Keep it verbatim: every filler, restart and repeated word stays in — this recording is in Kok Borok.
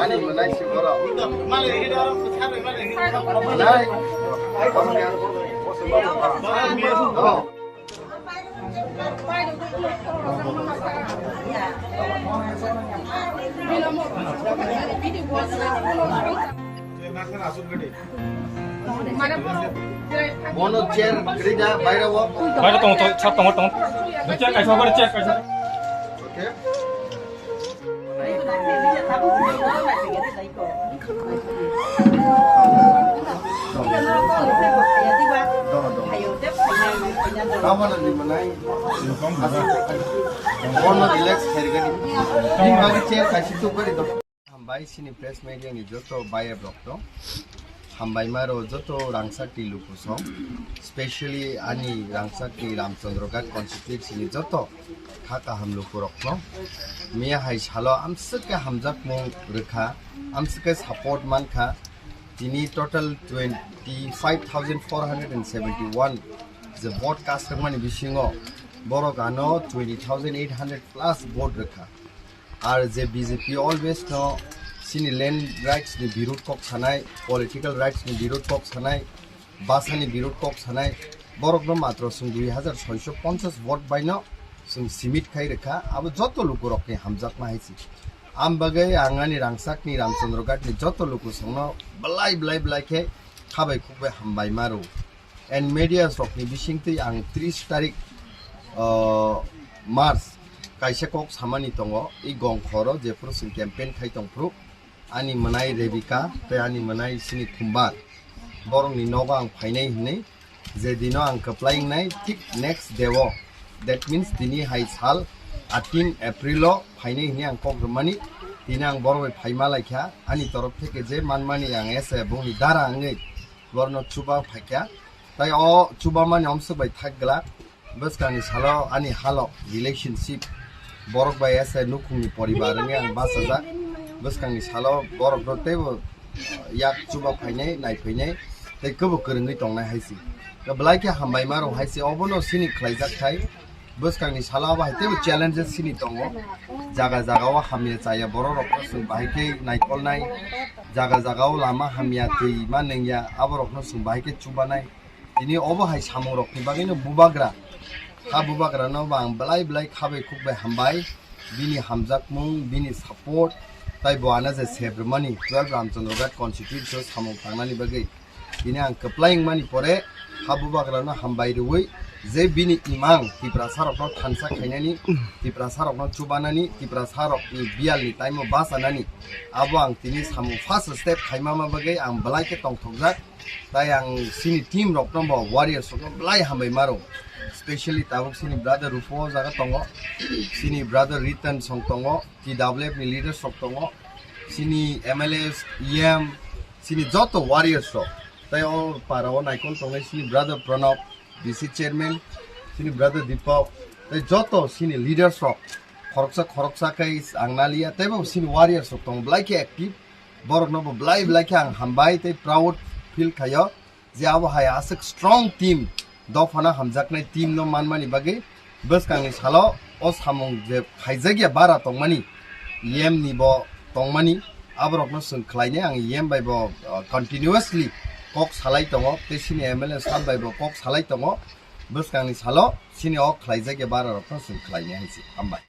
Ani mwnai si borok. Nai. Bono chair rida baira o. Baira tong, tong, sab tong, tong. Chair kaisa, chair kaisa. Okay. Bono relax khairgani. Bini bagwi chair kaisa tuk bari do. Hambai sini press media ni joto bayap rok to. Hambai maro joto rangsak ni luku song. Specially ani rangsak ni Ramchandraghat constituency ni joto kha kaham lukurokno miya hai salo amswk khe hamjakmung rwkha, amswk khe support mankha. Tini total twenty five thousand four hundred and seventy one je vote cast rwkmani bisingo borok ano twenty thousand eight hundred plus vote rwkha. Ar je B J P always no sini land rights ni birud kok sanai, political rights ni birud kok sanai, basa ni birud kok sanai, borok no matro chwng dui hazar soiso ponchas vote bai no chwng simit khai rwkha, abo joto lukurok ni hamjakma hai se. Am bagwi ang ani rangsak ni Ramchandraghat ni joto luku song no belai belai belai khe khabai khukbai hambai ma rw. And media rok ni bising twi ang tris tarik, uh, March kaisa kok samani tongo, i gong khoro jephuru chwng campaign khai tong phuru. Ani mwnai Rebika tei ani mwnai sini Khumbar, borokni nogo ang phainai hinwi, je dino ang kwplai wngnai, thik next day o, that means tini hai sal eighteen April o phainai hinwi ang kok rwmani. Tini ang borok bai phaima laikha, ani torof theke je manmani ang ese bongni dara wngwi borokno chuba phaikha. Tai o chubamani omswk bai thak glak. Bwskangni salo ani halo relationship borok bai ese nukhungni poribar wngwi ang bachajak. Bwskangni salo borokno teibo yak chuba phainai, nai phainai, tei kwbo kwrwngwi tongnai hai se. Belai khe hambai ma rw hai se, obono sini khlaijak thai. Bwskangni salo abo hai teibo challenges sini tongo. Jaga jaga o hamya chaya borok rokno chwng bahai khe naikolnai. Jaga jaga o lama hamya, twi ma nungya, aborokno chwng bahai khe chubanai. Tini obo hai samungrokni bagwino bubagra. Ha bubagrano bo ang belai belai khabai khukbai hambai. Bini hamjakmung, bini support, tai bo ano je sebrwmani twelve Ramchandraghat constituency o samung tangnani bagwi. Tini ang kwplai wngmani pore ha bubagrano hambai rwui je bini imang Tiprasarokno thansa khainani, Tiprasarokno chubanani, Tiprasarokni biyalni time o bachanani, abo ang tini samung first step khaimama bagwi ang belai khe tongthokjak. Tai ang sini team rokno bo warriors rokno belai hambai ma rw. Specially tabuk sini brother Rupo o jaga tongo, sini brother Ritan song tongo, T W F ni leaders rok tongo, sini M L As, E M, sini joto warriors rok. Tai o para o naikol tongnai sini brother Pranab, B C chairman, sini brother Deepak, tai joto sini leaders rok khoroksa khoroksa khe ang naliya, teibo sini warriors rok tongo belai khe active. Borokno bo belai belai khe ang hambai tei proud feel khaio je abo hai aswk strong team, dophano hamjaknai team no manmani bagwi bwskangni salo o samung je khaijakya bara tongmani, E M ni bo tongmani, aborokno chwng khlainai ang E M bai bo, uh, continuously kok salai tongo tei sini M L A sir bai bo kok salai tongo. Bwskangni salo sini o khlaijakya bara rokno chwng khlainai hai se. Hambai.